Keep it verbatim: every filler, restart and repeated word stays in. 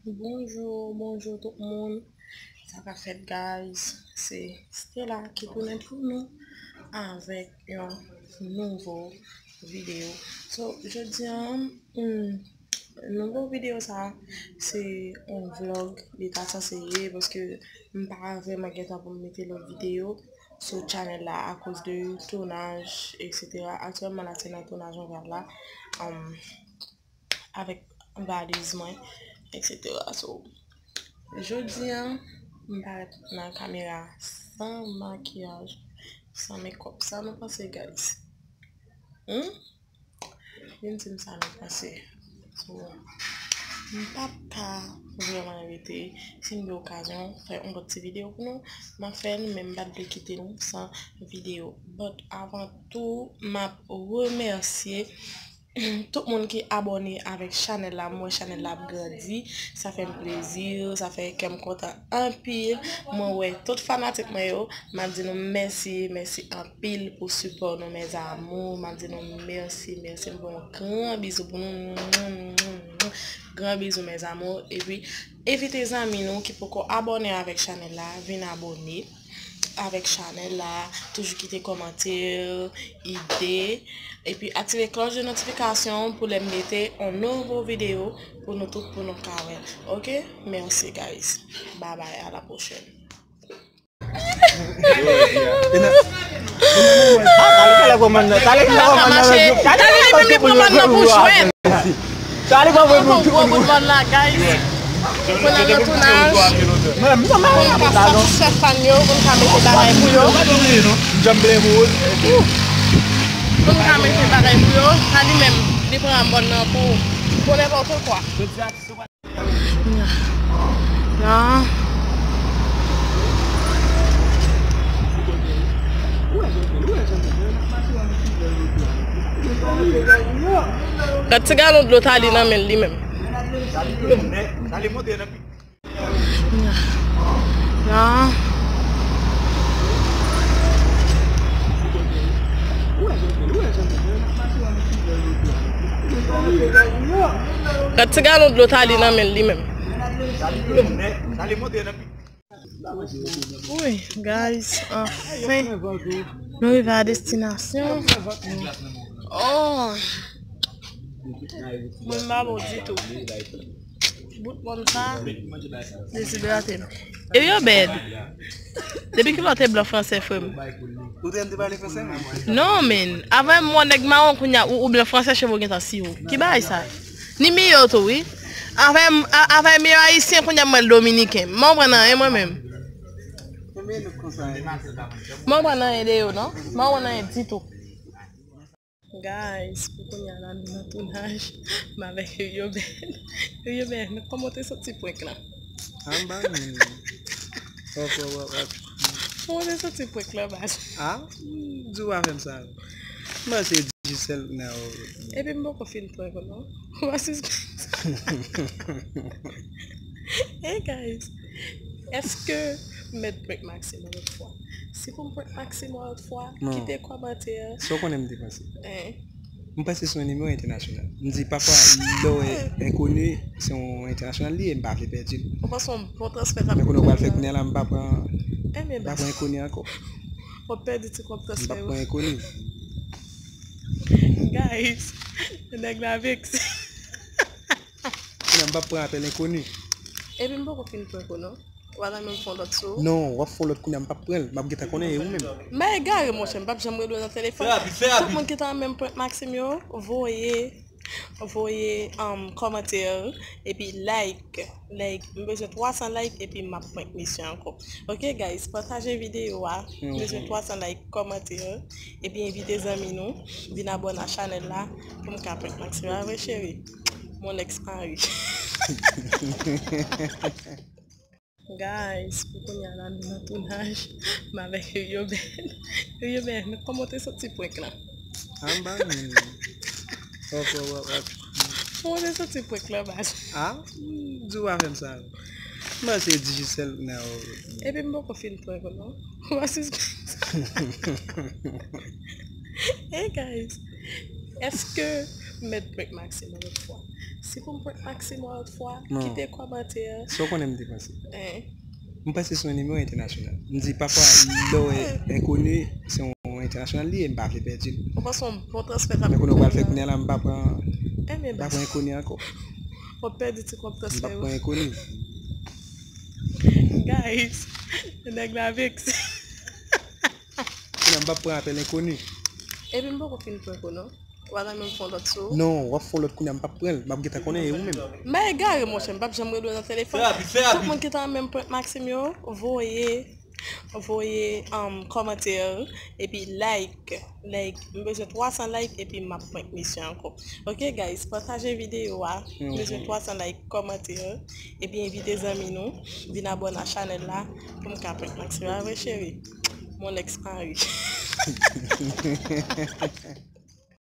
Bonjou, bonjou tout moun. Sa ka fèt, guys? Se Stella ki tounen pou nou avèk yon nouvo videyo. So, jodi a, hmm, nouvo videyo sa, se yon vlog li ta sanse ye, paske m pa vrèman gentan pou m mete lòt videyo sou channel la akoz de tounaj, et cetera. Aktyèlman la, se nan tounaj mwen pral la, um, avèk valiz mwen, et cetera. So, jodi a, m parèt nan kamera san makiyaj, san makeup. Sa nou panse, guys? Hmm? Vin di m sa nou panse. So, m p ap ka vrèman rete. Si m gen okazyon fè yon lòt ti videyo pou nou, m ap fè l, men m pa t vle kite nou san videyo. But avan tou, m ap remèsye tout moun ki abòne avèk chanèl la. M wè chanèl la ap grandi. Sa fè m plezi, sa fè kè m kontan anpil. Mwen wè tout fanatik mwen yo, m ap di nou mèsi, mèsi anpil pou sipò nou, mes amours. M ap di nou mèsi, mèsi. M fè yon gran bizou pou nou. Gran bizou, mes amours. Epi, envite zanmi nou ki poko abòne avèk chanèl la, vin abòne avèk chanèl la. Toujou kite kòmantè, ide, epi aktive klòch de notifikasyon pou lè m mete yon nouvo videyo pou nou tout, pou nou ka wè l. Oke? Mèsi, guys. Bye bye, à la prochaine. Tali pa mwen pou tou pou mwen la, guys. Pou nan nan tounaj, pou n ka satisfè fan yo, pou n ka mete bagay pou yo. Pou n ka mete bagay pou yo. Tali menm, li pran mòn nan pou, pou nenpòt kwa. Nan. Gad ti galon dlo Tali nan men l li menm. Nan. Gad ti galon dlo Tali nan men l li menm. Wi, guys, anfen, nou rive a destinasyon. Oh! Mwen pa bon ditou. Bout mòn sa, dezidrate m. E yo bèd. Depi kilè w te blan fransè, frè m? Ou te, te pale fransè, menm? Non, men. Avè m wè nèg mawon kounye a, ou, ou blan fransè, cheve w gentan siwo. Ki bagay sa? Ni miyo tou, wi. Avè m, a, avè miyo ayisyen, kounye a m wè l dominiken. M pa konprann anyen, mwen menm. Konbyen nou konsa? M pa konprann anyen de yo, non. M pa konprann anyen ditou. Guys, pou kounye a la, nou nan tounaj, m avèk Yoben. Yoben, kòman w te santi prank lan? Anba menm. Hop, hop, hop, hop. Kòman w te santi prank lan, baz? Ah, m di w pa fè m sa. M panse Digicel nan. Epi m poko fin prank ou non. Ou pa sispèk sa. Hey guys, èske m mèt prank Maxime yon lòt fwa? Si pou m prank Maxime yon lòt fwa, kite kòmantè. Sa w konnen m te panse? Hein? M panse se yon nimewo entènasyonal. M di pafwa lè w wè enkoni, se yon entènasyonal li ye, m pa vle pèdi l. Ou panse yon bon transfè t ap fèt la? Men kounye w pral fè kounye a la, m pa pran, m pa pran enkoni ankò. W ap pèdi ti kòb transfè yo. M p ap pran enkoni. Guys, nèg la vekse. Kounye a m p ap pran apèl enkoni. Epi m poko fin prank ou non. Ou pa ta menm fè yon lòt sou ou? Non, w ap fè yon lòt kounye a, m p ap pran l. M ap gentan konnen e ou menm. M pa egare, monchè, m p ap janm rele w nan telefòn. Tout moun ki ta renmen prank Maxime yo, voye, voye, um, kòmantè, epi like, like. M bezwen twa san like, epi m ap prank misye ankò. Ok, guys, pataje videyo a. M bezwen twa san like, kòmantè, epi envite zanmi nou vin abòne a chanèl la pou m ka prank Maxime. A vre, cheri? Mon ex mari. Guys, pou kounye a la, nou nan tounaj. M avèk Yoben. Yoben, kòman w te santi prank lan? Anba menm. Hop, hop, hop, hop. Kòman w te santi prank lan, baz? Ah, m di w pa fè m sa. M panse Digicel nan. Epi m poko fin prank ou non. Ou pa sispèk sa. Hey guys, èske m mèt prank Maxime yon lòt fwa? Si pou m prank Maxime yon lòt fwa, Non. Kite kòmantè. Sa w konnen m te panse. Eh. M panse se yon nimewo entènasyonal. M di, pafwa, lè w wè enkoni, se yon entènasyonal li ye, m pa vle pèdi l. Ou panse yon bon transfè sa Men konnen w pral fè kounye a la, m pa pran, Eh, men m pa pran enkoni ankò. W ap pèdi ti kòb M pa transfè yo. Pran enkoni. Guys, nèg la vekse. Kounye a m pa pran apèl enkoni. Epi m poko fin prank ou non. W a renmen m fè yon lòt sou ou? Non, w ap fè yon lòt kounye a, m pa pran l. M ap gentan konnen e ou menm. M pa egare monchè, m p ap janm rele w nan telefòn. Fè rapid, fè Tout rapid. Moun ki ta renmen m prank Maxime yo, voye, voye um, kòmantè, epi like, like. M bezwen twa san like epi m ap prank misye ankò. Ok guys, pataje videyo a. M bezwen twa san like, kòmantè, epi envite zanmi nou vin abòne a chanèl la pou m ka prank Maxime. A vre cheri? Mon ex mari.